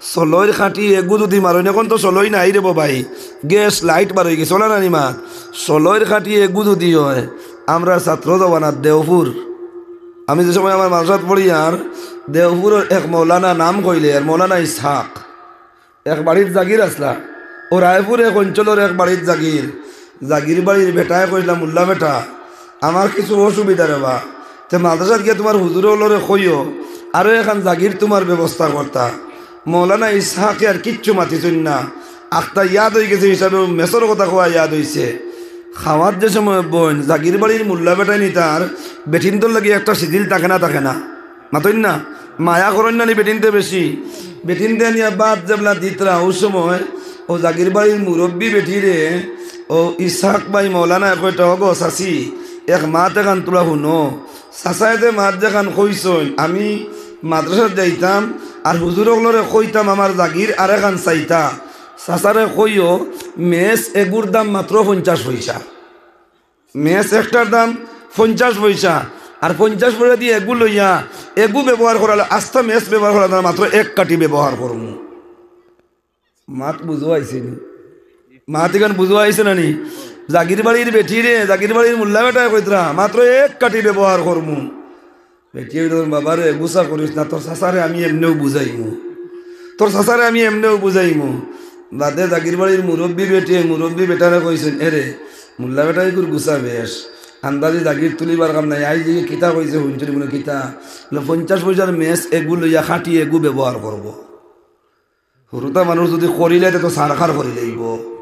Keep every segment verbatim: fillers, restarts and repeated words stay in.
সলইর খাটি এগু যুদি মারইন, অখন তো সলই নাই রে বা ভাই, গ্যাস লাইট বারইগেছে, অলা নানি মাত। সলইর খাটি এগু যুদি অয়, আমরার ছাত্র জমানাত দেওপুর, আমি যে সময় আমার মাদ্রাসাত পড়িয়ার, দেওপুরর এক মৌলানা নাম কইলে, আর মৌলানা ইসহাক, এক বাড়িত জাগির আছলা, অউ রায়পুর এক অঞ্চলর এক বাড়িত জাগির। জাগির বাড়ির বেটায় কইলা, "মুল্লা বেটা, আমার কিছু অসুবিধা রে বা, তে মাদ্রাসাত গিয়া তুমার হুজুর অকলরে কইও, আরো এখান জাগির তুমার ব্যবস্থা করতা।" মৌলানা ইসহাকে আর কিচ্ছু মাতিছইন না, আখতা ইয়াদ অইগেছে হিসাবে মেসর কথা কওয়া ইয়াদ অইছে। খাওয়াত যে সময় বইন, জাগির বাড়ির মুল্লা বেটায় নি তার বেটিন্তর লাগি একটা সিজিল থাকে না, থাকে না, মাতইন না, মায়া করইন না নি বেটিন্তে বেশি। বেটিন্তে আনিয়া ভাত যেবলা দিতরা, অউ সময় অউ জাগির বাড়ির মুরব্বি বেটিরে অউ ইসহাক ভাই মৌলানায় কইতা, "ওগো চাচি, এক মাত এখান তুলা হুনো।" চাচায় যে মাত যেখান কইছইন, "আমি মাদ্রাসাত যাইতাম আর হুজুর অকলরে কইতাম আমার জাগির আরেখান চাইতা।" চাচারে কইও, মেস এগুর দাম মাত্র পঞ্চাশ পয়সা। মেস একটার দাম পঞ্চাশ পয়সা, আর পঞ্চাশ পয়সা দি এগু লইয়া, এগু ব্যবহার করালে আস্তা মেস ব্যবহার করা যায় না, মাত্র এক কাঠি ব্যবহার করমু। মাত বুঝো আইছে নি? মাত ইখান বুঝো আইছে না নি? জাগির বাড়ির বেটিরে, জাগির বাড়ির মুল্লা বেটায় কইতরা, "মাত্র এক কাঠি ব্যবহার করমু।" বেটিয়ে কইতরা, "বাবারে, গুসা করিস না, তোর চাচারে আমি এমনেউ বুঝাইমু, তোর চাচারে আমি এমনেউ বুঝাইমু।" বাদে জাগির বাড়ির মুরব্বি বেটিয়ে, মুরব্বি বেটারে কইছইন, "এরে, মুল্লা বেটায় এগুর গুসা বেশ, আন্দাজি জাগির তুলিবার কাম নাই, আইজ যে কিতা কইছে হুনছনি, বুলে কিতা? বুলে পঞ্চাশ পয়সার মেস এগু লইয়া খাটি এগু ব্যবহার করবো।" হুরুতা মানুষ যুদি করিলায়, তে তো সারখার করি লাইবো,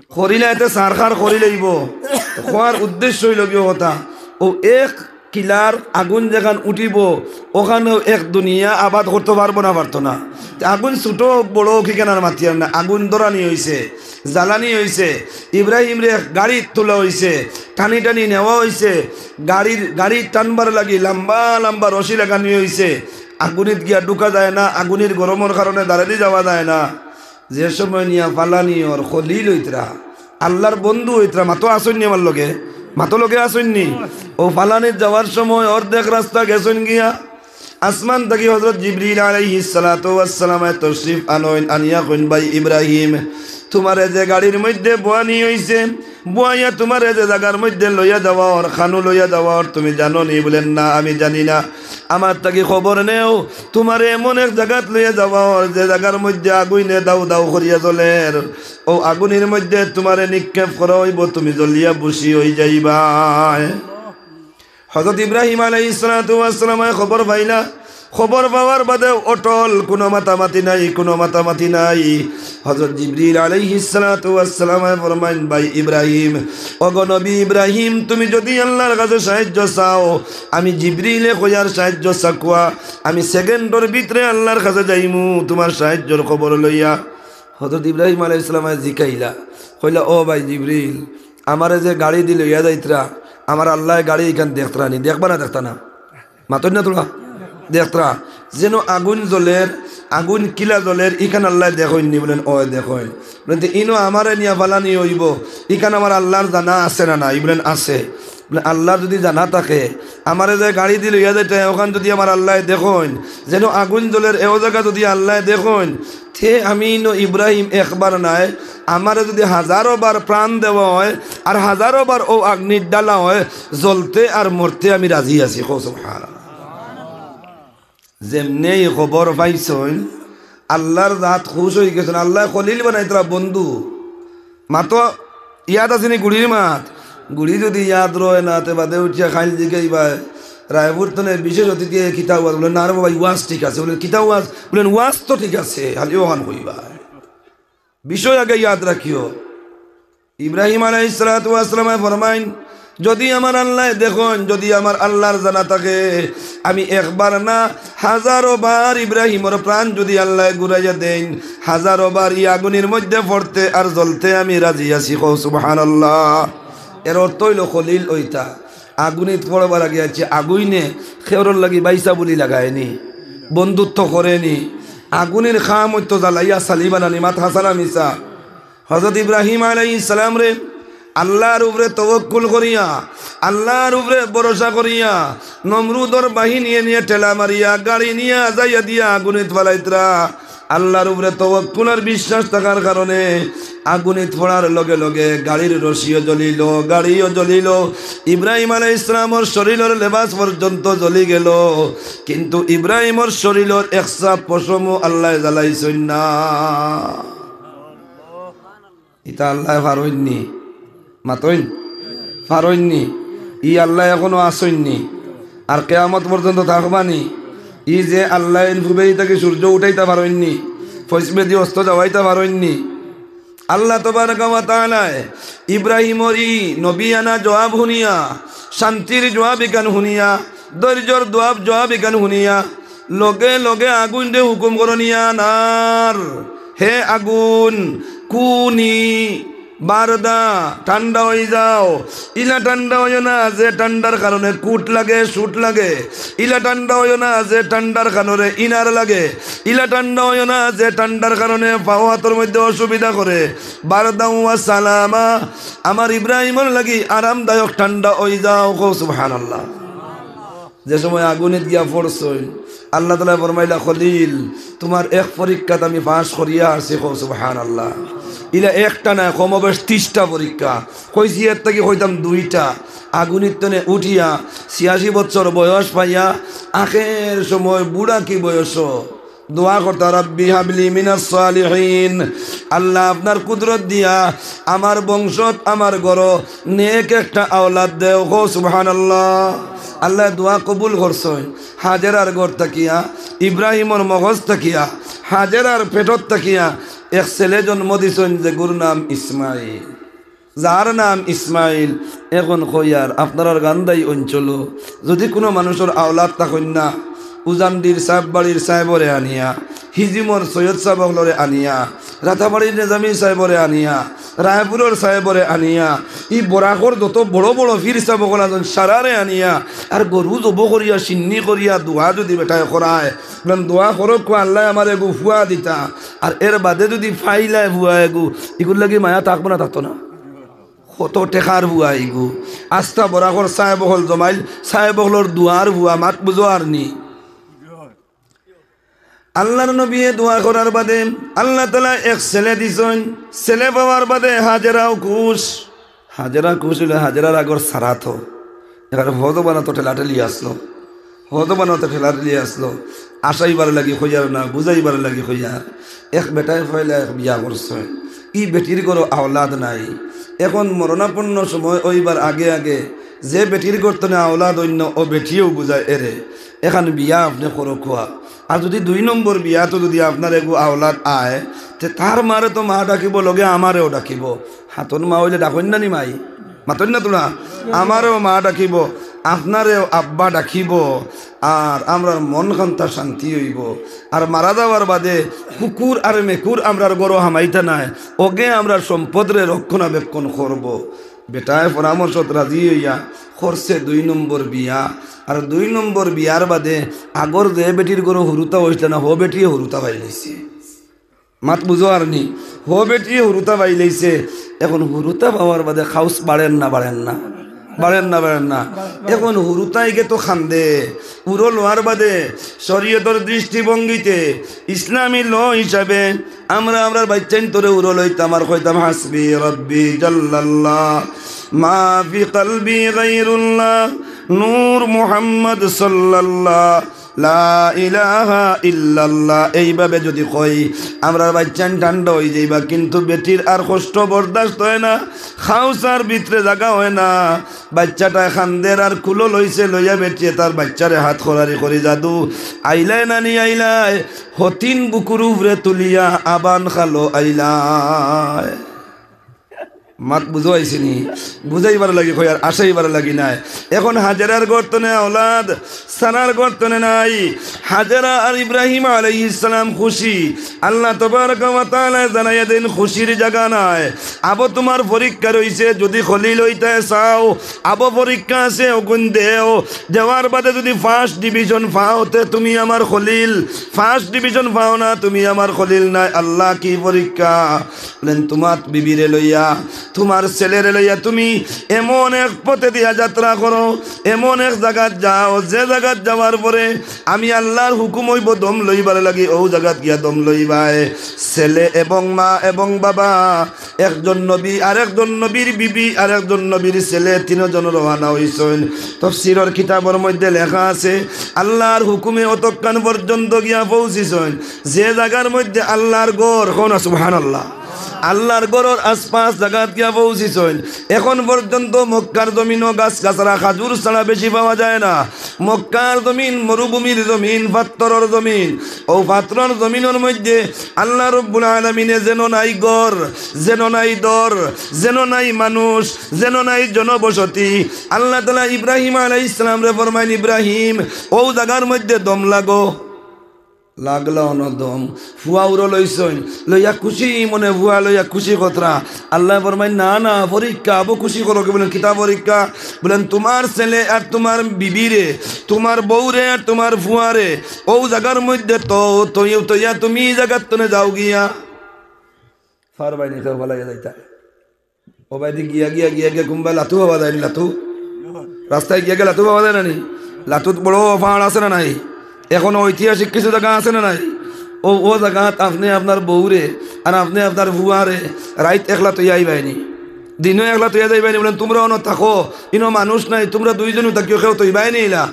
করিলায় তে সারখার করি লাইবো। তো কওয়ার উদ্দেশ্য অইলো গিয়া কথা, অউ এক কিলার আগুন যেখান উঠিবো, অখান এক দুনিয়া আবাদ করতো পারবো না, পারতো না। তে আগুন ছোট অউক বড় অউক, ইখান আর মাতিয়ার না, আগুন ধরানি অইছে, জ্বালানি অইছে, ইব্রাহিমরে এক গাড়িত তুলা অইছে, টানি টানি নেওয়া অইছে, গাড়ির, গাড়ি টানবার লাগি লাম্বা লাম্বা রশি লাগানি অইছে। আগুনিত গিয়া ঢুকা যায় না, আগুনির গরমর কারণে দাঁড়ানি যাওয়া যায় না। যে সময় নিয়া ফালানি অর, খলিল অইতরা, আল্লার বন্ধু অইতরা, মাতো আছইন নি আমার লগে, মাতো লগে আছইন নি? অউ ফালানিত যাওয়ার সময় অর্ধেক রাস্তা গেছইন গিয়া, আসমান থাকি হযরত জিবরিল আলাইহিস সালাতু ওয়াস সালামে তশরিফ আনইন, আনিয়া কইন, "ভাই ইব্রাহিম, তুমারে যে গাড়ির মধ্যে বওয়ানি অইছে, বওয়াইয়া তুমারে যে জাগার মধ্যে লইয়া যাওয়া অর, খানু লইয়া যাওয়া অর, তুমি জানো নি?" বুলেন, "না, আমি জানি না।" "আমার থাকি খবর নেও, তুমারে এমন এক জাগাত লইয়া যাওয়া অর, যে জাগার মধ্যে আগুইনে দাউ দাউ করিয়া জ্বলের। অউ আগুনির মধ্যে তুমারে নিক্ষেপ করা অইবো, তুমি জ্বলিয়া ভুসি অই যাইবায়।" হযরত ইব্রাহিম আলাইহিস সালাতু ওয়াস সালামে খবর পাইলা। খবর পাওয়ার বাদে অটল, কুনু মাতামাতি নাই, কুনু মাতামাতি নাই। হযরত জিবরিল আলাইহিস সালাতু ওয়াস সালামে ফরমাইন, "ভাই ইব্রাহিম, ওগো নবী ইব্রাহিম, তুমি যুদি আল্লার কাছে সাহায্য চাও, আমি জিবরিলে কইয়ার সাহায্য চাকুয়া, আমি সেকেন্ডর ভিতরে আল্লার কাছে যাইমু তুমার সাহায্যর খবর লইয়া।" হযরত ইব্রাহিম আলাইহিস সালামে জিকাইলা, কইলা, "ও ভাই জিবরিল, আমারে যে গাড়ি দি লইয়া যাইতরা, আমার আল্লায় গাড়ি ইখান দেখতরা নি, দেখবা না দেখতা না?" মাতইন না তুমরা? দেখতরা, যেন আগুন জ্বলের, আগুন কিলা জ্বলের, ইখান আল্লায় দেখইন নি? বুলেন, "অয় দেখইন।" বুলেন, "তে ইনো আমারে নিয়া ফালানি অইবো, ইখান আমার আল্লার জানা আছে না নাই?" বুলেন, "আছে।" বুলেন, "আল্লার যুদি জানা থাকে, আমারে যে গাড়ি দি লইয়া যাইতরা, অখান যুদি আমার আল্লায় দেখইন, যেন আগুন জ্বলের, এও জাগা যুদি আল্লায় দেখইন, তে আমি ইনো ইব্রাহিম একবার নায়, আমারে যুদি হাজারো বার প্রাণ দেওয়া অয়, আর হাজারো বার অউ আগ্নিত ঢালা অয়, জ্বলতে আর মরতে আমি রাজি আছি।" কও সুবহানাল্লাহ। যেমনে ই খবর পাইছইন, আল্লার জাত খুশ অইগেছইন, আল্লায় খলিল বানাইতরা বন্ধু। মাতো ইয়াদ আছে নি গুড়ির মাত? গুড়ি যুদি ইয়াদ রয় না, তে বাদে উঠিয়া খাইল জিগাইবায়, "রায়পুর তনে বিশেষ অতিথি আইয়া কিতা ওয়াজ?" বুলেন, "না রে বাবা, ই ওয়াজ ঠিক আছে।" বুলেন, "কিতা ওয়াজ?" বুলেন, "ওয়াজ তো ঠিক আছে, খালি অখান কইবায়।" বিষয় আগে ইয়াদ রাখিও। ইব্রাহিম আলাইহিস সালাতু ওয়াস সালামে ফরমাইন, "যুদি আমার আল্লায় দেখইন, যুদি আমার আল্লার জানা থাকে, আমি একবার না, হাজারো বার ইব্রাহিমর প্রাণ যুদি আল্লায় ঘুরাইয়া দেইন, হাজারো বার ই আগুনির মধ্যে পড়তে আর জ্বলতে আমি রাজি আছি।" কও সুবহানাল্লাহ। এর অর্থ অইলো খলিল অইতা। আগুনিত পড়বার আগে আছে আগুইনে খেওরর লাগি বাইসা বুলি লাগায়নি, বন্ধুত্ব করেনি। আগুনির খাম অইতো জ্বালাইয়া ছালি বানানি, মাত হাছা না মিছা? হযরত ইব্রাহিম আলাইহিস সালামরে আল্লার উপরে তওয়াক্কুল করিয়া, আল্লার উপরে ভরসা করিয়া, নমরুদর বাহিনীয়ে নিয়া ঠেলা মারিয়া গাড়ি নিয়া যাইয়া দিয়া আগুনিত ফালাইতরা। আল্লার উপরে তওয়াক্কুল আর বিশ্বাস থাকার কারণে আগুনিত পড়ার লগে লগে গাড়ির রশিও জ্বলিল, গাড়িও জ্বলিল, ইব্রাহিম আলাইহিস সালামর শরীরর লেবাস পর্যন্ত জ্বলি গেল, কিন্তু ইব্রাহিমর শরীরর এক ছাপ পশমও আল্লায় জ্বালাইছইন না। ইতা আল্লায় পারইননি? মাতইন? পারইননি? ই আল্লায় এখনো আছইননি? আর কিয়ামত পর্যন্ত থাকবানি? ই যে আল্লায় ইন পুবেই থাকি সূর্য উঠাইতা পারইননি, পশ্চিমেদি অস্ত যাওয়াইতা পারইননি? আল্লাহ তাবারাকা ওয়া তাআলায় ইব্রাহিমর ই নবিয়ানা জওয়াব হুনিয়া, শান্তির জওয়াব ইখান হুনিয়া, ধৈর্যর জওয়াব, জওয়াব ইখান হুনিয়া, লগে লগে আগুনরে হুকুম করইন, ইয়া নার, হে আগুন, কুনি বারদা, ঠান্ডা অই যাও। ইলা ঠান্ডা অইও না যে ঠান্ডার কারণে কুট লাগে, সুট লাগে। ইলা ঠান্ডা অইও না যে ঠান্ডার কারণে ইনার লাগে। ইলা ঠান্ডা অইও না যে ঠান্ডার কারণে পাও হাতর মধ্যে অসুবিধা করে। বারদাও ওয়া সালামা, আমার ইব্রাহিমর লাগি আরামদায়ক ঠান্ডা অই যাও। কও সুবহানাল্লাহ। যে সময় আগুনিত গিয়া পড়ছইন, আল্লাহ তাআলায় ফরমাইলা, "খলিল, তুমার এক পরীক্ষাত আমি পাশ করিয়া আরছি।" কও সুবহানাল্লাহ। ইলা একটা নায়, কমবেশ তিশটা পরীক্ষা। কইছি এর থাকি কইতাম দুইটা। আগুনির তনে উঠিয়া ছিয়াশি বছর বয়স পাইয়া আখের সময় বুড়া কি বয়স দোয়া করতা, "রাব্বি হাবলি মিনাস সালিহিন।" আল্লাহ, আপনার কুদরত দিয়া আমার বংশত, আমার ঘরো নেক একটা আওলাদ দেও। কও সুবহানাল্লাহ। আল্লায় দোয়া কবুল করছইন। হাজেরার ঘর থাকিয়া, ইব্রাহিমর মগজ থাকিয়া, হাজেরার পেটত থাকিয়া এক ছেলে জন্ম দিছইন, যেগুর নাম ইসমাইল। যার নাম ইসমাইল। এখন কইয়ার আপনারার গান্ধাই অঞ্চলো যদি কুনু মানুষর আওলাদ থাকইন না, উজানডির সাহেব বাড়ির সাহেবরে আনিয়া, হিজিমর সৈয়দ সাহেব অকলরে আনিয়া, রাতাবাড়ির নিজামী সাহেবরে আনিয়া, রায়পুরর সাহেবরে আনিয়া, ই বরাকর যত বড় বড় পীর সাহেব অকল আছইন সারারে আনিয়া, আর গরু জবো করিয়া, সিন্নি করিয়া দোয়া যদি বেটায় করায়, বলেন, "দোয়া করো কো আল্লায় আমারে এগু ফুয়া দিতা।" আর এর বাদে যদি ফাইলায় ফুয়া এগু, ইগুর লাগি মায়া থাকবো না, থাকতো না? কত টেকার ফুয়া ইগু। আস্তা বরাকর সাহেব অকল জমাইল, সাহেব অকলর দোয়ার ফুয়া, মাত বুঝো আর নি? আল্লাহর নবীয়ে দোয়া করার বাদে আল্লাহ তাআলা এক ছেলে দিছইন। ছেলে পাওয়ার বাদে হাজেরাও খুশ। হাজেরা খুশ অইলে হাজেরার আগর সারা তো এখানে হদ বানাতো ঠেলাঠেলি আসলো। হদ বানাতো ঠেলাঠেলি আসলো। আশাইবার লাগি কইয়ার না, বুঝাইবার লাগি কইয়ার। এক বেটায় পয়লা এক বিয়া করছইন। ই বেটির ঘরো আওলাদ নাই। এখন মরণাপন্ন সময় অইবার আগে আগে যে বেটির ঘর তনে আওলাদ অইন্য, ও বেটিয়েও বুঝায় এরে, "এখান বিয়া আপনে করো খুয়া।" আর যদি দুই নম্বর বিয়াত যদি আপনার এগু আওলাদ আয়, তে তার মারে তো মা ডাকিবো, লগে আমারেও ডাকিবো। হাতন মা অইলে ডাকইন না নি মাই? মাতইন না তোরা? আমারেও মা ডাকিবো, আপনারেও আব্বা ডাকিবো, আর আমরার মন খান্তা শান্তি অইবো। আর মারা যাওয়ার বাদে কুকুর আর মেকুর আমরার ঘরো হামাইতা নায়, ওগে আমরার সম্পদরে রক্ষণাবেক্ষণ করবো। বেটায় পরামর্শত রাজি অইয়া করছে দুই নম্বর বিয়া। আর দুই নম্বর বিয়ার বাদে আগর যে বেটির ঘরো হুরুতা অইছলা না, হো বেটিয়ে হুরুতা পাইলাইছে। মাত বুঝো আর নি? হো বেটিয়ে হুরুতা পাইলাইছে। এখন হুরুতা পাওয়ার বাদে খাউস বাড়ের না, বাড়ের না? বাড়ের না, বাড়ের না? এখন হুরুতাইগে তো খান্দে। উরো লওয়ার বাদে শরীয়তর দৃষ্টিভঙ্গিতে ইসলামী ল হিসাবে আমরা, আমরার বাইচ্চাইন্তরে উরো লইতাম আর কইতাম, "হাসবি রব্বি জাল্লাল্লাহ, মা ফি কলবি গায়রুল্লাহ, নূর মুহাম্মদ সাল্লাল্লাহ, লা ইলাহা ইল্লাল্লাহ।" এইভাবে যদি কই, আমরার বাইচ্চাইন ঠান্ডা অইযাইবা, কিন্তু বেটির আর কষ্ট বরদাস্ত অয় না, খাউসার ভিতরে জাগা অয় না। বাইচ্চাটায় খান্দের আর কুলো লইছে, লইয়া বেটিয়ে তার বাইচ্চারে হাত খরারি করি, "যাদু আইলায় না নি আইলায়, হতিন বুকুর উপরে তুলিয়া আবান খালো আইলায়।" মাত বুঝো আইছে নি? বুঝাইবার লাগি কইয়ার, আশাইবার লাগি নায়। এখন হাজেরার ঘর তনে আওলাদ, সারার ঘর তনে নাই। হাজেরা আর ইব্রাহিম আলাইহিস সালাম খুশি। আল্লাহ তাবারাকা ওয়া তাআলায় জানাইয়া দেইন, খুশির জাগা নায়। আবো তুমার পরীক্ষা রইছে, যদি খলিল অইতায় চাও, আবো পরীক্ষা আছে, অগুন দেও। দেওয়ার বাদে যদি first division পাও, তে তুমি আমার খলিল। First division পাও না, তুমি আমার খলিল নায়। আল্লাহ, কি পরীক্ষা? বলেন, তুমার বিবিরে লইয়া তুমার ছেলেরে লইয়া তুমি এমন এক পথে দিয়া যাত্রা করো, এমন এক জাগাত যাও, যে জাগাত যাওয়ার পরে আমি আল্লার হুকুম অইবো দম লইবার লাগি, অউ জাগাত গিয়া দম লইবায়। ছেলে এবং মা এবং বাবা, একজন নবী, আরেকজন নবীর বিবি, আরেকজন নবীর ছেলে, তিনজন রওয়ানা অইছইন। তফসিরর কিতাবর মধ্যে লেখা আছে, আল্লার হুকুমে অতক্ষণ পর্যন্ত গিয়া পৌঁছিছইন, যে জাগার মধ্যে আল্লার ঘর, কও না সুবহানাল্লাহ, আল্লার ঘরর আশপাশ জাগাত গিয়া পৌঁছিছইন। এখন পর্যন্ত মক্কার জমিনো গাছ গাছরা খাজুর ছাড়া বেশি পাওয়া যায় না। মক্কার জমিন মরুভূমির জমিন, পাত্থরর জমিন। অউ পাত্থরর জমিনর মধ্যে আল্লাহ রব্বুল আলামিনে যেন নাই ঘর, যেন নাই দর, যেন নাই মানুষ, যেন নাই জনবসতি। আল্লাহ তাআলা ইব্রাহিম আলাইহিস সালামরে ফরমাইন, "ইব্রাহিম, অউ জাগার মধ্যে দম লাগো।" লাগলা অনো দম, ফুয়া উরো লইছইন, লইয়া খুশি মনে ফুয়া লইয়া খুশি কতরা। আল্লায় ফরমাইন, "না, না, পরীক্ষা, আবু খুশি করো কি?" বলেন, "কিতা পরীক্ষা?" বলেন, "তুমার ছেলে আর তুমার বিবিরে, তুমার বউরে আর তুমার ফুয়ারে অউ জাগার মধ্যে তো, তই-, তইয়া তুমি ই জাগার তনে যাও গিয়া।" ফারবায়নি কেউ ফালাইয়া যাইতা। অবায়দি গিয়া, গিয়া, গিয়া, গিয়া, কুনবায় লাতু পাওয়া যায়নি, লাতু? রাস্তায় গিয়া গিয়া লাতু পাওয়া যায় না নি? লাতুত বড় পাহাড় আছে না নাই? এখনো ঐতিহাসিক কিছু জাগা আছে না নাই? অউ, অউ জাগাত আপনে আপনার বউরে আর আপনে আপনার ফুয়ারে রাইত একলা তইয়া আইবায়নি, দিনো একলা তইয়া যাইবায়নি, বলেন, "তুমরা অনো থাকো, ইনো মানুষ নাই, তুমরা দুইজনউ থাকিও, কেউ তইবায়নি ইলা।"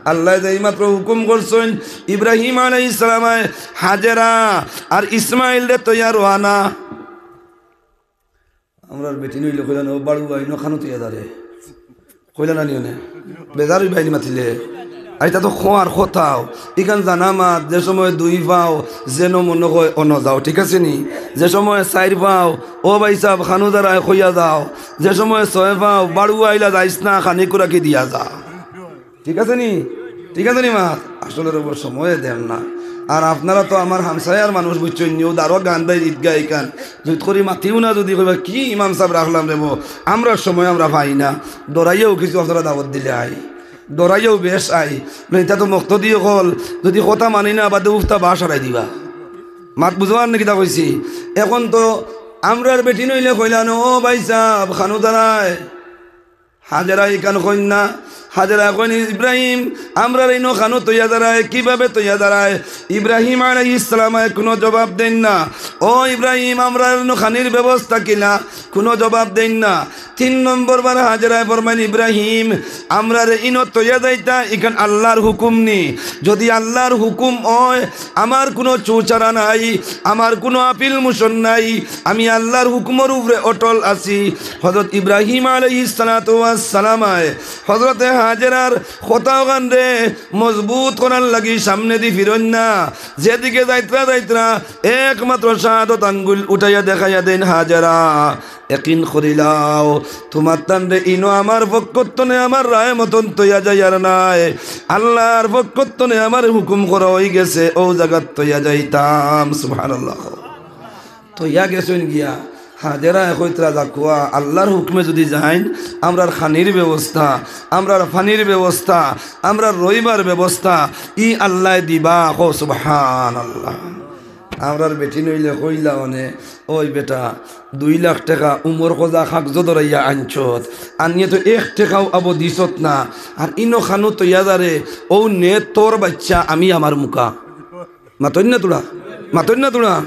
আল্লায় যে এইমাত্র হুকুম করছইন, ইব্রাহিম আলাইহিস সালামে হাজেরা আর ইসমাইলরে তইয়া রওয়ানা। আমরার বেটিন অইলে কইলা না, "ও বাড়ুয়া, ইনো খানো তইয়া যারে।" কইলা না নি অনে? বেজার অইবায়নি মাতিলে। আর ইতা তো খোয়ার কথাও। ইখান জানা মাত, যে সময় দুই পাও, যেন মনো কয় অনো যাও, ঠিক আছে নি? যে সময় চাইর পাও, "ও ভাইসাব, খানো যারায় কইয়া যাও।" যে সময় ছয় পাও, "বাড়ুয়া, ইলা যাইস না, খানিকু রাখি দিয়া যা।" ঠিক আছে নি? ঠিক আছে নি মা? আসলে রে, সময় দেন না। আর আপনারা তো আমার হামসায়ার মানুষ, বুঝছইন নি? অউ দারো গান দেয় ঈদগাহ ইখান। জুত করি মাতিও না, যুদি কইবা, "কি ইমাম সাব রাখলাম রে বা, আমরার সময় আমরা পাই না।" ডরাইয়াউ কিছু আপনারা দাওয়াত দিলে আই, ডরাইয়াউ বেশ আই। না, ইতা তো মুক্তাদি অকল, যুদি কথা মানি না, বাদে উফতা বাঁশ হারাই দিবা। মাত বুঝো আর নি কিতা কইছি? এখন তো আমরার বেটিন অইলে কইলা না, "ও ভাইসাব, খানো যারায়।" হাজেরা ইখান কইন না। হাজেরা কইন, "ইব্রাহিম, আমরারে ইনো খানো তইয়া যারায়, কিভাবে তইয়া যারায়?" ইব্রাহিম আলাইহিস সালামে কুনু জবাব দেইন না। "ও ইব্রাহিম, আমরার ইনো খানির ব্যবস্থা কিলা?" কুনু জবাব দেইন না। তিন নম্বর বার হাজেরায় ফরমাইন, "ইব্রাহিম, আমরারে ইনো তইয়া যাইতা, ইখান আল্লার হুকুম নি। যুদি আল্লার হুকুম অয়, আমার কুনু চুচারা নাই, আমার কুনু আপিল মোশন নাই, আমি আল্লার হুকুমর উপরে অটল আছি।" হজরত ইব্রাহিম আলাইহিস সালাতু ওয়াস সালামে হজরতে হাজেরার কথা অখানরে মজবুত করার লাগি সামনেদি ফিরইন না, যেদিকে যাইতরা যাইতরা একমাত্র শাহাদত আঙ্গুল উঠাইয়া দেখাইয়া দেইন, "হাজেরা, একিন করিলাও, তুমার তানরে ইনো আমার পক্ষর তনে আমার রায় মতন তইয়া যাইয়ার নায়, আল্লার পক্ষর তনে আমার হুকুম করা অইগেছে, অউ জাগাত তইয়া যাইতাম।" সুবহানাল্লাহ। তইয়া গেছইন গিয়া, হাজেরায় কইতরা, "যাউক্কা, আল্লার হুকুমে যুদি যাইন, আমরার খানির ব্যবস্থা, আমরার পানির ব্যবস্থা, আমরার রইবার ব্যবস্থা, ই আল্লায় দিবা।" কও সুবহানাল্লাহ। আমরার বেটিন অইলে কইলা অনে, "ওই বেটা, দুই লাখ টেকা উমর খজা কাগজো ধরাইয়া আনছত, আনিয়া তো এক টেকাও আবো দিছত না, আর ইনো খানো তইয়া যারে, অউ নে তোর বাইচ্চা, আমি আমার মুখা।" মাতইন না তুরা, মাতইন না তুরা।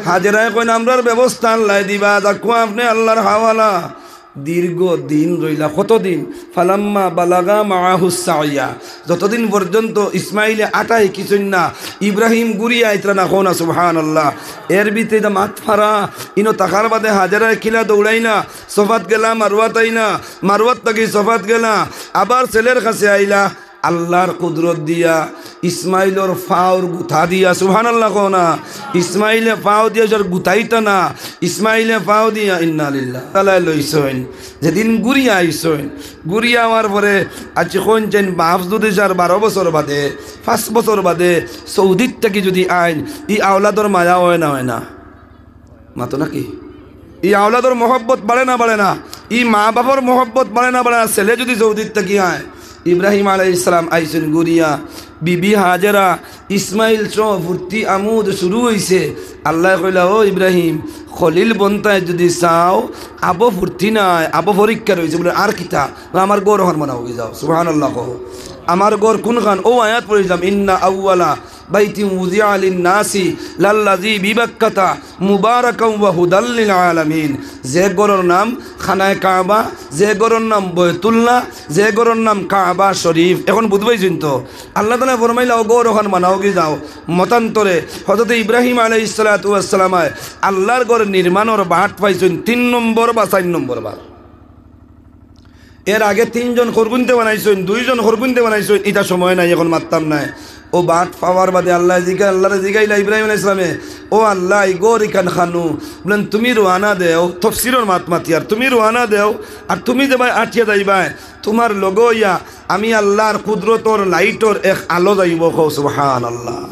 হাজেরায় কইন, "আমরার ব্যবস্থা আল্লায় দিবা, যাউক্কা আপনে আল্লার হাওয়ালা।" দীর্ঘ দিন রইলা, কতদিন? "ফালাম্মা বালাগা মাআহুস সাইয়া।" যতদিন পর্যন্ত ইসমাইলে আটা হিকিছইন না, ইব্রাহিম ঘুরিয়া আইতরা না, কও না সুবহানাল্লাহ। এর ভিতরে ইতা মাত ফারা, ইনো থাকার বাদে হাজেরায় কিলা দৌড়াইলা, সফাত গেলা, মারওয়াত আইলা, মারওয়াত থাকি সফাত গেলা, আবার ছেলের কাছে আইলা, আল্লার কুদরত দিয়া, ইসমাইলর পাওর গুতা দিয়া, সুবহানাল্লাহ কও না, ইসমাইলে পাও দিয়া যার গুতাইতা না, ইসমাইলে পাও দিয়া, ইন্না লিল্লাহ, তালায় লইছইন। যেদিন ঘুরিয়া আইছইন, ঘুরিয়া আওয়ার পরে আইজ কইন যেন বাফ যুদি যার বারো বছর বাদে, পাঁচ বছর বাদে সৌদিত থাকি যুদি আইন, ই আওলাদর মায়া অয় না, অয় না? মাতো নাকি? ই আওলাদর মহব্বত বাড়ে না, বাড়ে না? ই মা বাফর মহব্বত বাড়ে না, বাড়ে না? ছেলে যুদি সৌদিত থাকি আয়, ইব্রাহিম আলাইহিস সালাম আইছইন ঘুরিয়া, বিবি হাজেরা, ইসমাইল সহ ফুর্তি আমোদ শুরু অইছে। আল্লায় কইলা, "ও ইব্রাহিম, খলিল বনতায় যদি চাও, আবো ফুর্তি নায়, আবো পরীক্ষা রইছে।" বলে, "আর কিতা?" "আমার ঘর অখান বানাওগি যাও।" সুবহানাল্লাহ কও। আমার ঘর কুনখান? অউ আয়াত পড়ছিলাম, "ইন্না আউয়ালা বাইতিন উযিআ লিন-নাসি লাল্লাযী বিবাক্কাতা মুবারাকাও ওয়া হুদাল লিল আলামিন।" যে ঘরর নাম খানায়ে কাবা, যে ঘরর নাম বয়তুল্লাহ, যে ঘরর নাম কাবা শরীফ। এখন বুঝবাই চিন্ত, আল্লাহ তাআলায় ফরমাইলা, "অউ ঘর অখান বানাওগি যাও।" মতান্তরে হযরত ইব্রাহিম আলাইহিস সালাতু ওয়াস সালামায় আল্লাহর ঘর নির্মাণর বাট পাইছইন তিন নম্বর বা চাইর নম্বর বার। এর আগে তিনজন করগুনতে বানাইছইন, দুইজন করগুনতে বানাইছইন, ইটা সময় নাই, এখন মাততাম নায়। অউ বাট পাওয়ার বাদে আল্লায় জিগা-, আল্লাহরে জিগাইলা ইব্রাহিম আলাইহিস সালামে, "ও আল্লাহ, ই ঘর ইখান খানো?" বলেন, "তুমি রওয়ানা দেও।" তফসিরর মাত মাতিয়ার, "তুমি রওয়ানা দেও, আর তুমি যেবায় আটিয়া যাইবায়, তুমার লগে অইয়া আমি আল্লাহর কুদরতর লাইটর এক আলো যাইবো।" কও সুবহানাল্লাহ।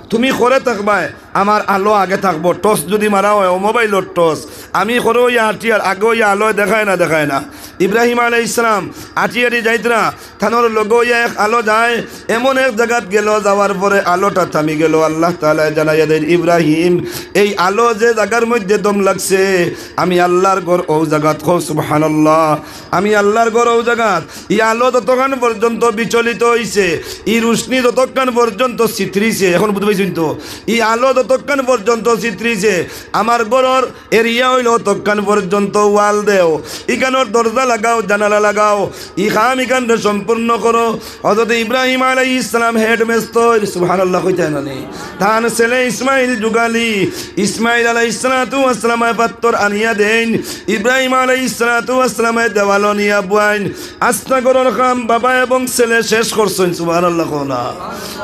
"তুমি খরে থাকবায়, আমার আলো আগে থাকবো।" টর্চ যদি মারা অয়, অউ মোবাইলর টর্চ, আমি খরে অইয়া আটিয়ার, আগে অইয়া আলোয় দেখায় না, দেখায় না। ইব্রাহিম আলাইহিস সালাম আটিয়ারি যাইতরা, তানর লগে অইয়া এক আলো যায়, এমন এক জাগাত গেল, যাওয়ার পরে আলোটা থামি গেল। আল্লাহ তাআলায় জানাইয়া দেইন, "ইব্রাহিম, এই আলো যে জাগার মধ্যে দম লাগছে, আমি আল্লাহর ঘর অউ জাগাত।" কও সুবহানাল্লাহ। "আমি আল্লাহর ঘর অউ জাগাত।" ই আলো যতক্ষণ পর্যন্ত বিচলিত অইছে, ই রুশনি যতক্ষণ পর্যন্ত ছিতরিছে, এখন বুঝবাই চিন্ত, ই আলো যতক্ষণ পর্যন্ত ছিতরিছে, আমার ঘরর এরিয়া অইলো অতক্ষণ পর্যন্ত ওয়াল দেও, ইখানর দরজা লাগাও, জানালা লাগাও, ই কাম ইখানরে সম্পূর্ণ করো। হযরত ইব্রাহিম আলাইহিস সালাম হেডমাস্টর, সুবহানাল্লাহ কইতা নানি? তান ছেলে ইসমাইল যুগালি, ইসমাইল আলাইহিস সালাতু ওয়াস সালামে পাত্তর আনিয়া দেইন, ইব্রাহিম আলাইহিস সালাতু ওয়াস সালামে দেওয়ালো নিয়া বুয়াইন। আস্তা ঘরর কাম বাবা এবং ছেলে শেষ করছইন, সুবহানাল্লাহ কও না?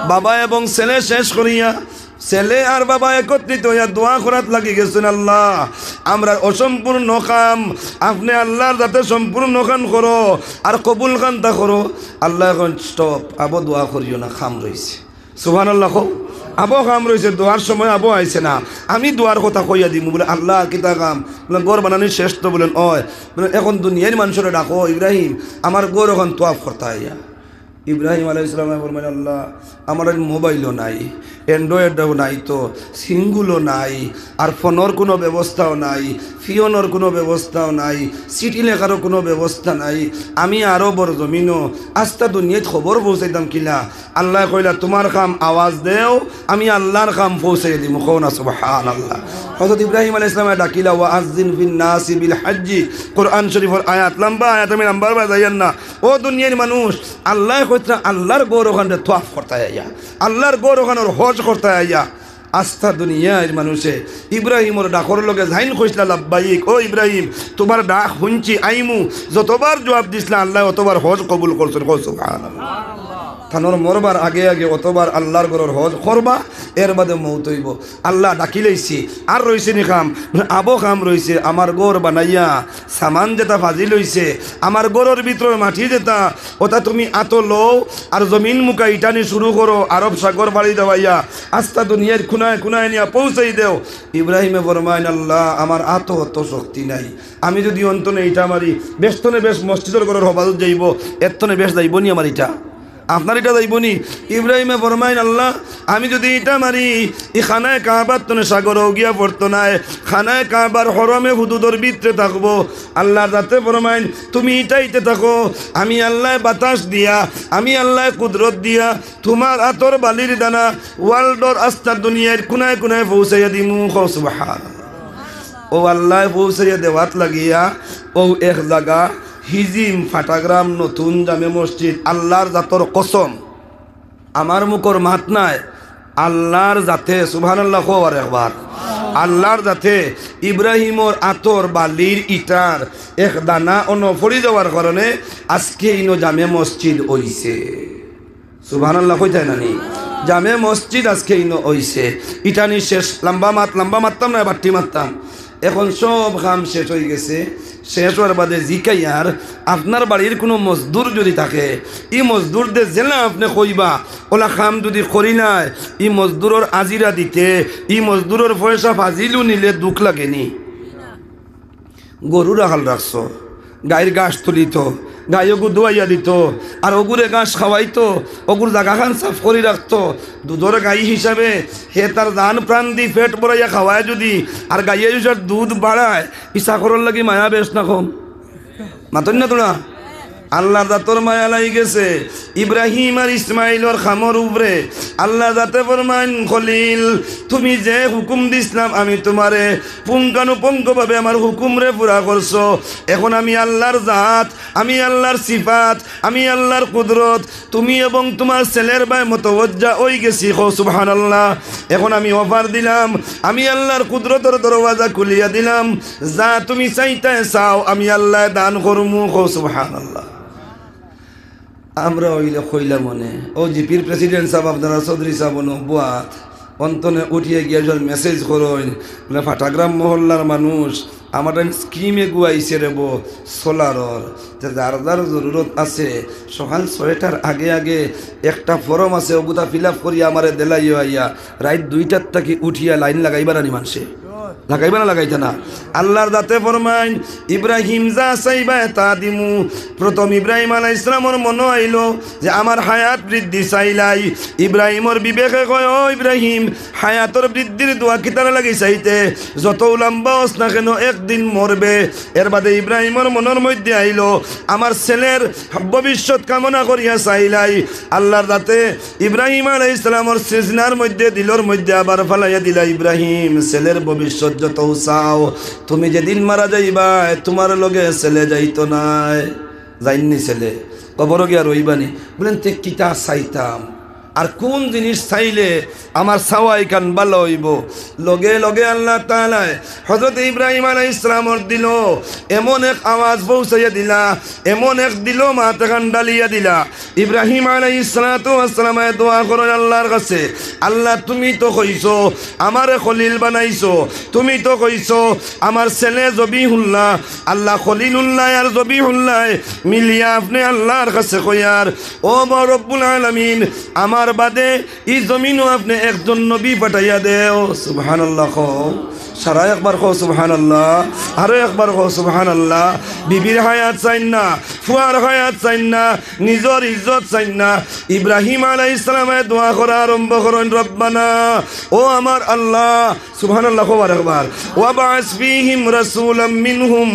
বাবা এবং ছেলে শেষ করিয়া ছেলে আর বাবা একত্রিত অইয়া দোয়া করাত লাগি গেছইন, "আল্লাহ, আমরার অসম্পূর্ণ কাম আপনে আল্লাহর যাতে সম্পূর্ণ খান করো আর কবুল খানতা করো।" আল্লায় কইন, "স্টপ, আবো দোয়া করিও না, কাম রইছে।" সুবহানাল্লাহ কও। "আবো কাম রইছে, দোয়ার সময় আবো আইছে না, আমি দোয়ার কথা কইয়া দিমু।" বলে, "আল্লাহ, কিতা কাম?" বলে, "ঘর বানানি শেষ তো।" বলেন, "অয়।" বলে, "এখন দুনিয়ার মানষরে ডাকো, ইব্রাহিম, আমার ঘর অখান তোয়াফ করতা আইয়া।" ইব্রাহিম আলাইহিস সালামে ফরমাইন, "আল্লাহ, আমার মোবাইলও নাই, অ্যান্ড্রয়েডও নাই তো, সিঙ্গুলও নাই, আর ফোনর কুনু ব্যবস্থাও নাই, পিয়নর কুনু ব্যবস্থাও নাই, চিঠি লেখারও কুনু ব্যবস্থা নাই। আমি আরবর জমিনো আস্তা দুনিয়াত খবর পৌঁছাইতাম কিলা?" আল্লায় কইলা, "তুমার কাম আওয়াজ দেও, আমি আল্লাহর কাম পৌঁছাইয়া দিমু।" কও না সুবহানাল্লাহ। হযরত ইব্রাহিম আলাইহিস সালামে ডাকিলা, "ওয়া আযযিন ফিন নাসি বিল হাজ্জি।" কোরআন শরীফর আয়াত, লম্বা আয়াত, আমি লম্বা বাজাইয়ার না। ও দুনিয়ার মানুষ, আল্লায় কইতরা আল্লাহর ঘর অখানরে তোয়াফ করতা আইয়া, আল্লাহর ঘর অখানর হজ করতা আইয়া। আস্তা দুনিয়ার মানুষে ইব্রাহিমর ডাকর লগে যাইন কইছলা, "লাব্বাইক, ও ইব্রাহিম, তুমার ডাক হুনছি, আইমু।" যতবার জুয়াব দিছলা, আল্লায় অতবার হজ কবুল করছইন। কও সুবহানাল্লাহ। তানর মরবার আগে আগে অতবার আল্লাহর ঘরর হজ করবা, এর বাদে মউত অইবো। আল্লাহ ডাকিলাইছি, আর রইছে নি কাম? আবো কাম রইছে, আমার ঘর বানাইয়া সামান যেতা ফাজিল অইছে, আমার ঘরর ভিতরর মাটি যেতা, অতা তুমি আতো লও, আর জমিন মুখা ইটানি শুরু করো, আরব সাগর পাড়ি দেওয়াইয়া আস্তা দুনিয়ার কুনায় কুনায় নিয়া পৌঁছাই দেও। ইব্রাহিমে ফরমাইন, "আল্লাহ, আমার আতো অত শক্তি নাই, আমি যুদি অনতনে ইটা মারি, বেশতনে বেশ মসজিদর ঘরর হবাজত যাইবো, এরতনে বেশ যাইবো নি আমার ইটা?" আপনার ইটা যাইবো নি? ইব্রাহিমে ফরমাইন, "আল্লাহ, আমি যুদি ইটা মারি, ই খানায়ে কাবার তনে সাগরো গিয়া পড়তো নায়, খানায়ে কাবার হরমে হুদুদর ভিতরে থাকবো।" আল্লাহর জাতে ফরমাইন, "তুমি ইটাইতে থাকো, আমি আল্লায় বাতাস দিয়া, আমি আল্লায় কুদরত দিয়া তুমার আতর বালির দানা ওয়ার্ল্ডর আস্তা দুনিয়ার কুনায় কুনায় পৌঁছাইয়া দিমু।" কও সুবহানাল্লাহ। অউ আল্লায় পৌঁছাইয়া দেওয়াত লাগিয়া অউ এক জাগা হিজিম, ফাটাগ্রাম, নতুন জামে মসজিদ, আল্লাহর জাতর কসম, আমার মুখর মাত নায়, আল্লাহর জাতে, সুবহানাল্লাহ কও আর একবার, আল্লাহর জাতে ইব্রাহিমর আতর বালির ইটার এক দানা অনো পড়ি যাওয়ার কারণে আজকে ইনো জামে মসজিদ অইছে। সুবহানাল্লাহ কইতায় নানি? জামে মসজিদ আজকে ইনো অইছে। ইটানি শেষ, লম্বা মাত, লম্বা মাততাম না, বাট্টি মাততাম। এখন সব কাম শেষ অইগেছে। শেষ অওয়ার বাদে জিকাইয়ার, আপনার বাড়ির কুনু মজদুর যুদি থাকে, ই মজদুররে যেলা আপনে কইবা, অলা কাম যুদি করিলায়, ই মজদুরর আজিরা দিতে, ই মজদুরর পয়সা ফাজিলু নিলে দুখ লাগে নি? গরু রাখাল রাখছো, গাইর ঘাস তুলিতো, গাই অগু ধুয়াইয়া দিত, আর অগুরে ঘাস খাওয়াইতো, অগুর জাগাখান সাফ করি রাখতো। দুধর গাই হিসাবে হে তার জান প্রাণ দি পেট ভরাইয়া খাওয়ায় যুদি, আর গাইয়ে যদি দুধ বাড়ায়, ই চাকরর লাগি মায়া বেশ না কম? মাতইন না তোরা? আল্লার জাতর মায়া লাগি গেছে ইব্রাহিম আর ইসমাইলর কামর উপরে। আল্লার জাতে ফরমাইন, খলিল, তুমি যে হুকুম দিছলাম আমি তুমারে, পুঙ্খানুপুঙ্খভাবে আমার হুকুমরে পুরা করছো। এখন আমি আল্লার জাত, আমি আল্লার সিফাত, আমি আল্লার কুদরত, তুমি এবং তুমার ছেলের বায় মতওয়াজ্জা অই গেছি। কও সুবহানাল্লাহ। এখন আমি offer দিলাম, আমি আল্লার কুদরতর দরওয়াজা খুলিয়া দিলাম, যা তুমি চাইতায় চাও, আমি আল্লায় দান করমু। কও সুবহানাল্লাহ। আমরা অইলে কইলাম মনে, ও জিপির president সাব, আপনারা চৌধুরী সাব, নবুয়াত, অন্তনে উঠিয়া গিয়া যখন message করইন, মানে, ফাটাগ্রাম মহল্লার মানুষ, আমার টাইম scheme এগু আইছে রে বো, সোলারর। তে যার যার জরুরত আছে, সকাল ছয়টার আগে আগে একটা form আছে, অগুতা fill up করিয়া আমারে দিলাইও আইয়া, রাইত দুইটার থাকি উঠিয়া line লাগাইবা না নি মানষে? লাগাইবা না লাগাইতা না? আল্লার জাতে ফরমাইন, ইব্রাহিম যা চাইবায় তা দিমু। প্রথম ইব্রাহিম আলাইহিস সালামর মনো আইলো যে আমার হায়াত বৃদ্ধি চাইলাই। ইব্রাহিমর বিবেকে কয়, ও ইব্রাহিম, হায়াতর বৃদ্ধির দোয়া কিতার লাগি চাইতে? যতউ লাম্বা অস না কেন, একদিন মরবে। এর বাদে ইব্রাহিমর মনর মধ্যে আইলো, আমার ছেলের ভবিষ্যৎ কামনা করিয়া চাইলাই। আল্লার জাতে ইব্রাহিম আলাইহিস সালামর সিজনার মধ্যে, দিলর মধ্যে আবার ফালাইয়া দিলা, ইব্রাহিম, ছেলের ভবিষ্যৎ যতউ চাও, তুমি যেদিন মারা যাইবায়, তুমার লগে ছেলে যাইতো নায়। যাইননি ছেলে, কবরো গিয়া রইবানি। বলেন, তে কিতা চাইতাম? আর কোন জিনিস চাইলে আমার চাওয়া ইখান ভালা অইবো? লগে লগে আল্লাহ তাআলায় হযরত ইব্রাহিম আলাইহিস সালামর দিলো এমন এক আওয়াজ পৌঁছাইয়া দিলা, এমন এক দিলো মাত এখান ডালিয়া দিলা। ইব্রাহিম আলাইহিস সালাতু ওয়াস সালামে দোয়া করইন আল্লার কাছে, আল্লাহ, তুমি তো কইছো আমারে খলিল বানাইছো, তুমি তো কইছো আমার ছেলে জবিহুল্লাহ। আল্লাহ, খলিলুল্লাহ আর জবিহুল্লাহ মিলিয়া আপনে আল্লার কাছে কইয়ার, ও রব্বুল আলামিন, আমার বাদে ই জমিনো আপনে একজন নবী পাঠাইয়া দেও। সুবহানাল্লাহ কও। সারা একবার কও সুবহানাল্লাহ, আরো একবার কও সুবহানাল্লাহ। বিবির হায়াত চাইন না, ফুয়ার হায়াত চাইন না, নিজর ইজ্জত চাইন না। ইব্রাহিম আলাইহিস সালামে দোয়া করা আরম্ভ করইন, রব্বানা, ও আমার আল্লাহ, সুবহানাল্লাহ কও আরেকবার, ওয়াবআস ফীহিম রাসূলাম মিনহুম,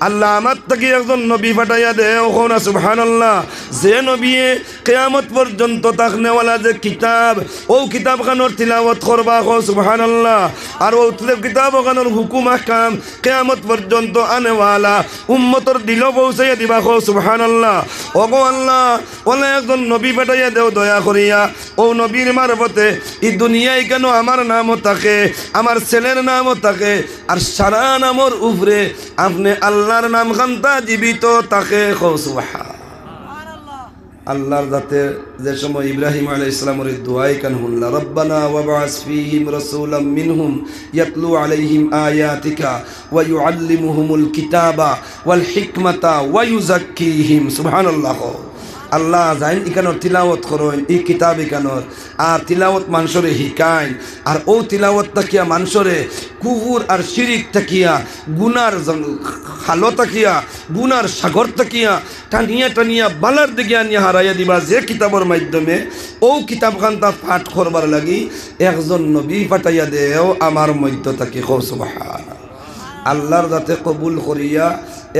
আল্লাহ, আমার থাকি একজন নবী পাঠাইয়া দেও। কও না সুবহানাল্লাহ। যে নবীয়ে কিয়ামত পর্যন্ত থাকনেওয়ালা যে কিতাব, অউ কিতাবখানর তিলাওয়াত করবা, কও সুবহানাল্লাহ। আর অউ কিতাবখানর হুকুম আহকাম কিয়ামত পর্যন্ত আনেওয়ালা উম্মতর দিলো পৌঁছাইয়া দিবা, কও সুবহানাল্লাহ। ওগো আল্লাহ, অলা একজন নবী পাঠাইয়া দেও দয়া করিয়া, অউ নবীর মারফতে ই দুনিয়ায় কেন আমার নামও থাকে, আমার ছেলের নামও থাকে, আর সারা নামর উপরে আপনে আল্লার নামখানতা জীবিত থাকে, কও সুবহান। আল্লার জাতে যে সময় ইব্রাহিম আলাইহিস সালামর ই দোয়া ইখান হুনলা, রব্বানা ওয়াবআস ফীহিম রাসূলাম মিনহুম ইয়াতলু আলাইহিম আয়াতিকা ওয়া ইউআল্লিমুহুমুল কিতাবা ওয়াল হিকমাতা ওয়া ইউযাক্কিহিম। সুবহানাল্লাহ। আল্লাহ যাইন ইখানর তিলাওয়াত করইন, ই কিতাব ইখানর, আর তিলাওয়াত মানষরে হিকাইন, আর অউ তিলাওয়াত থাকিয়া মানষরে কুফুর আর শিরিক থাকিয়া, গুনার জং-, খালো থাকিয়া, গুনার সাগর থাকিয়া টানিয়া টানিয়া বালার দিকে আনিয়া হারাইয়া দিবা যে কিতাবর মাধ্যমে। অউ কিতাবখানতা পাঠ করবার লাগি একজন নবী পাঠাইয়া দেও আমার মধ্য থাকি, কও সুবহান। আল্লার জাতে কবুল করিয়া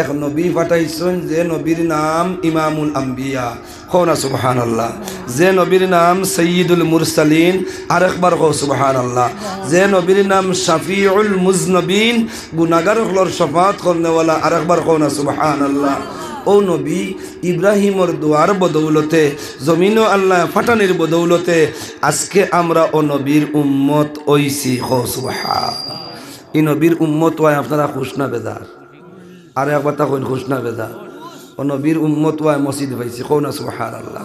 এক নবী পাঠাইছইন, যে নবীর নাম ইমামুল আম্বিয়া, কও না সুবহানাল্লাহ। যে নবীর নাম সাইয়্যিদুল মুরসালিন, আরেকবার কও সুবহানাল্লাহ। যে নবীর নাম শাফিউল মুজনবিন, গুনাগার অকলর শাফাআত করনেওয়ালা, আরেকবার কও না সুবহানাল্লাহ। অউ নবী ইব্রাহিমর দোয়ার বদৌলতে, জমিনো আল্লায় পাঠানির বদৌলতে আজকে আমরা অউ নবীর উম্মত অইছি, কও সুবহান। ই নবীর উম্মত অওয়ায় আপনারা খুশ না বেজার? আরো একবার তা কইন, খুশ না বেজার? অউ নবীর উম্মত অওয়ায় মসজিদ পাইছি, কও না সুবহানাল্লাহ।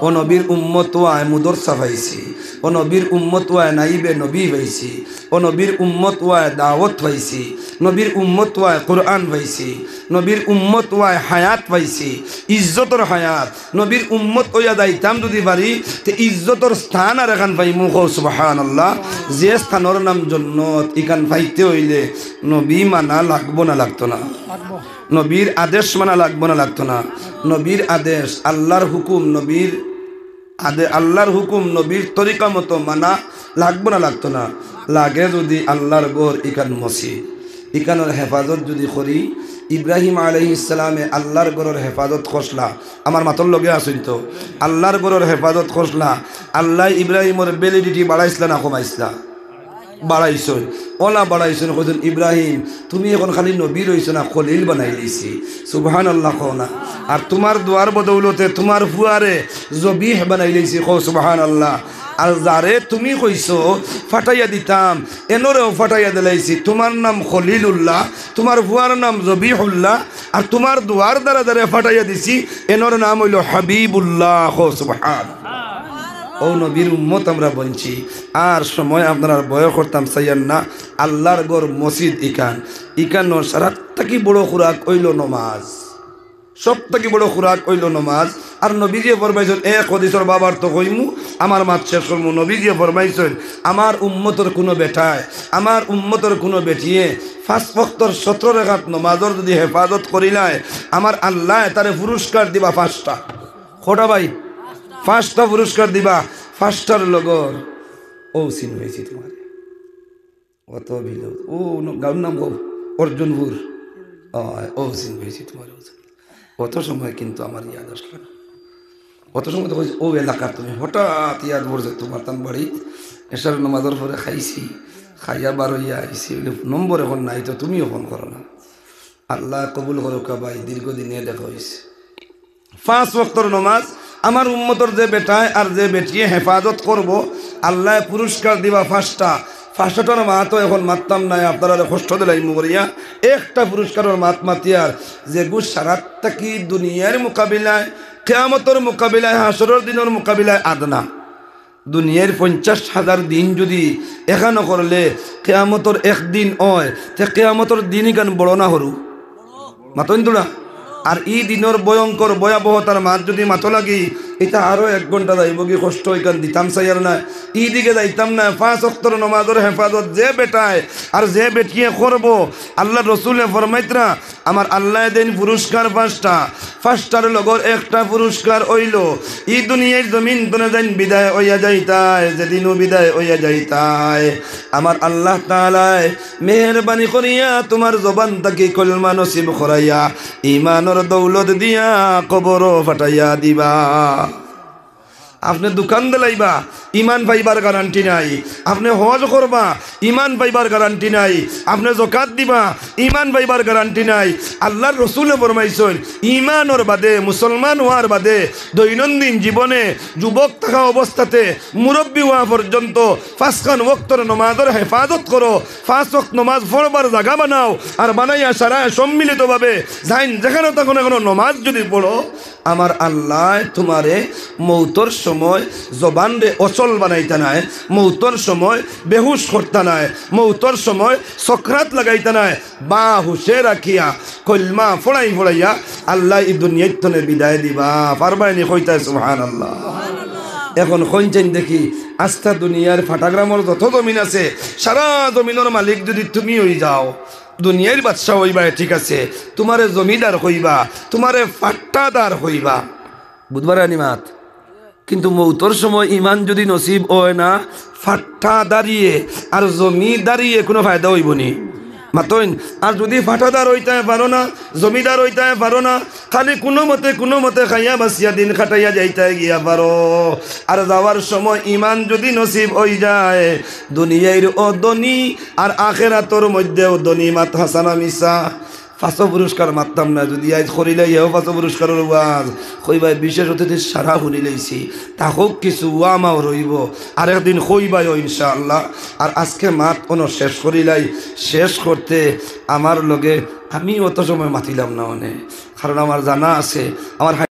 অউ নবীর উম্মত অওয়ায় মুদরসা পাইছি, ও নবীর উম্মত অওয়ায় নাইবে নবী পাইছি, ও নবীর উম্মত অওয়ায় দাওয়াত পাইছি, নবীর উম্মত অওয়ায় কোরআন পাইছি, নবীর উম্মত অওয়ায় হায়াত পাইছি, ইজ্জতর হায়াত। নবীর উম্মত অইয়া যাইতাম যুদি পারি, তে ইজ্জতর স্থান আরেকখান পাইমু। কও সুবহানাল্লাহ। যে স্থানর নাম জন্নত, ইখান পাইতে অইলে নবী মানা লাগবো না লাগতো না? নবীর আদেশ মানা লাগবো না লাগতো না? নবীর আদেশ, আল্লাহর হুকুম, নবীর আদে-, আল্লাহর হুকুম, নবীর তরিকা মতো মানা লাগবো না লাগতো না? লাগে যুদি আল্লাহর ঘর ইখান মসজিদ, ইখানর হেফাজত যুদি করি, ইব্রাহিম আলাইহিস সালামে আল্লাহর ঘরর হেফাজত করছলা, আমার মাতর লগে আছইন তো, আল্লাহর ঘরর হেফাজত করছলা, আল্লায় ইব্রাহিমর validity বাড়াইছলা না কমাইছলা? বাড়াইছইন। অলা বাড়াইছইন, কইছইন, "ইব্রাহিম, তুমি অখন খালি নবী রইছো না, খলিল বানাইলাইছি।" সুবহানাল্লাহ কও না। আর তুমার দোয়ার বদৌলতে তুমার ফুয়ারে জবিহ বানাইলাইছি। কও সুবহানাল্লাহ। আর যারে তুমি কইছো ফাটাইয়া দিতাম, এনরেও ফাটাইয়া দিলাইছি। তুমার নাম খলিলুল্লাহ, তুমার ফুয়ার নাম জবিহুল্লাহ, আর তুমার দোয়ার দ্বারা যারে ফাটাইয়া দিছি, এনর নাম অইলো হাবিবুল্লাহ। কও সুবহান। অউ নবীর উম্মত আমরা বনছি। আর সময় আপনারার বয় করতাম চাইয়ার না। আল্লাহর ঘর মসজিদ ইখান, ইখানর সারাত থাকি বড় খুরাক অইলো নমাজ। সব থাকি বড় খুরাক অইলো নমাজ। আর নবীজিয়ে ফরমাইছইন, এক হাদিসর বাবার তো কইমু, আমার মাত শেষ করমু। নবীজিয়ে ফরমাইছইন, আমার উম্মতর কুনু বেটায়, আমার উম্মতর কুনু বেটিয়ে পাঁচ ওয়াক্তর সতরো রেকাত নমাজর যুদি হেফাজত করিলায়, আমার আল্লায় তারে পুরস্কার দিবা পাঁচটা। কটা ভাই? পাঁচটা পুরস্কার দিবা। পাঁচটার লগর অউ চিন পাইছি তুমারে। অত বিল। অউ ন-, গাঁওর নাম কও? অর্জুনপুর। অয়, অউ চিন পাইছি তুমারে। অত সময় কিন্তু আমার ইয়াদ আসলো না। অত সময় তো কইছি, "অউ এলাকার তুমি।" হঠাৎ ইয়াদ পড়ছে তুমার তান বাড়িত। এশার নমাজর পরে খাইছি, খাইয়া বারইয়া আইছি। অইলে নম্বর অখন নাই, তো তুমিও ফোন করো না। আল্লায় কবুল করউক্কা ভাই, দীর্ঘদিনে দেখা অইছে। পাঁচ ওয়াক্তর নমাজ আমার উম্মতর যে বেটায় আর যে বেটিয়ে হেফাজত করবো, আল্লায় পুরস্কার দিবা পাঁচটা। পাঁচটার মাত অখন মাততাম নায়, আপনারারে কষ্ট দিলাইমু করিয়া। একটা পুরস্কারর মাত মাতিয়ার, যেগু সারাত থাকি দুনিয়ার মোকাবিলায়, কিয়ামতর মোকাবিলায়, হাশরর দিনর মোকাবিলায় আদনা। দুনিয়ার পঞ্চাশ হাজার দিন যুদি একখানো করলে কিয়ামতর একদিন অয়, তে কিয়ামতর দিন ইখান বড় না হুরু? মাতইন তুরা? আর ই দিনর ভয়ঙ্কর ভয়াবহতার মাত যুদি মাতো লাগি, ইতা আরো এক ঘন্টা যাইবোগি, কষ্ট ইখান দিতাম চাইয়ার নায়, ইদিকে যাইতাম নায়। পাঁচ ওয়াক্তর নমাজর হেফাজত যে বেটায় আর যে বেটিয়ে করবো, আল্লার রসুলে ফরমাইতরা, আমার আল্লায় দেইন পুরস্কার পাঁচটা, পাঁচটার লগর একটা পুরস্কার অইলো, ই দুনিয়ার জমিন তনে যেইন বিদায় অইয়া যাইতায়, যেদিনউ বিদায় অইয়া যাইতায়, আমার আল্লাহ তাআলায় মেহেরবানি করিয়া তুমার জবান থাকি কলমা নসিব করাইয়া, ইমানর দৌলত দিয়া কবরো ফাটাইয়া দিবা। আপনে দোকান দিলাইবা, ইমান পাইবার গ্যারান্টি নাই। আপনে হজ করবা, ইমান পাইবার গ্যারান্টি নাই। আপনে জকাত দিবা, ইমান পাইবার গ্যারান্টি নাই। আল্লার রসুলে ফরমাইছইন, ইমানর বাদে, মুসলমান অওয়ার বাদে, দৈনন্দিন জীবনে যুবক থাকা অবস্থাতে, মুরব্বি অওয়া পর্যন্ত পাঁচখান ওয়াক্তর নমাজর হেফাজত করো, পাঁচ ওয়াক্ত নমাজ পড়বার জাগা বানাও, আর বানাইয়া সারায় সম্মিলিতভাবে যেইন যেখানো থাকো না কেনো নমাজ যুদি পড়ো, আমার আল্লায় তুমারে মউতর সময় জবানরে অচল বানাইতা নায়, মউতর সময় বেহুশ করতা নায়, মউতর সময় সকরাত লাগাইতা নায়, বাহুশে রাখিয়া কলমা ফড়াই ফড়াইয়া আল্লায় ই দুনিয়ার তনে বিদায় দিবা। পারবায়নি কইতায় সুবহানাল্লাহ? অখন কইন চাইন দেখি, আস্তা দুনিয়ার ফাটাগ্রামর যত জমিন আছে, সারা জমিনর মালিক যুদি তুমি অইযাও, দুনিয়ার বাদশা অইবায়, ঠিক আছে, তুমারে জমিদার কইবা, তুমারে ফাট্টাদার কইবা, বুঝবায়নি মাত? কিন্তু মউতর সময় ইমান যুদি নসিব অয় না, ফাট্টাদারিয়ে আর জমিদারিয়ে কুনু ফায়দা অইবোনি? মাতইন। আর যুদি ফাট্টাদার অইতায় পারো না, জমিদার অইতায় পারো না, খালি কুনুমতে কুনুমতে খাইয়া বাচিয়া দিন কাটাইয়া যাইতায় গিয়া পারো, আর যাওয়ার সময় ইমান যুদি নসিব অইযায়, দুনিয়ার অউ ধনী আর আখেরাতর মধ্যেও ধনী। মাত হাছা না মিছা? পাঁচো পুরস্কার মাততাম না, যুদি আইজ করিলাইয়াও পাঁচো পুরস্কারর ওয়াজ, কইবায় বিশেষ অতিথি সারা হুনিলাইছি, থাকউক কিছু ওয়ামাও রইবো, আরেকদিন কইবায়ও ইনশাআল্লাহ। আর আজকে মাত অনো শেষ করিলাই, শেষ করতে আমার লগে আমি অত সময় মাতিলাম না অনে, কারণ আমার জানা আছে আমার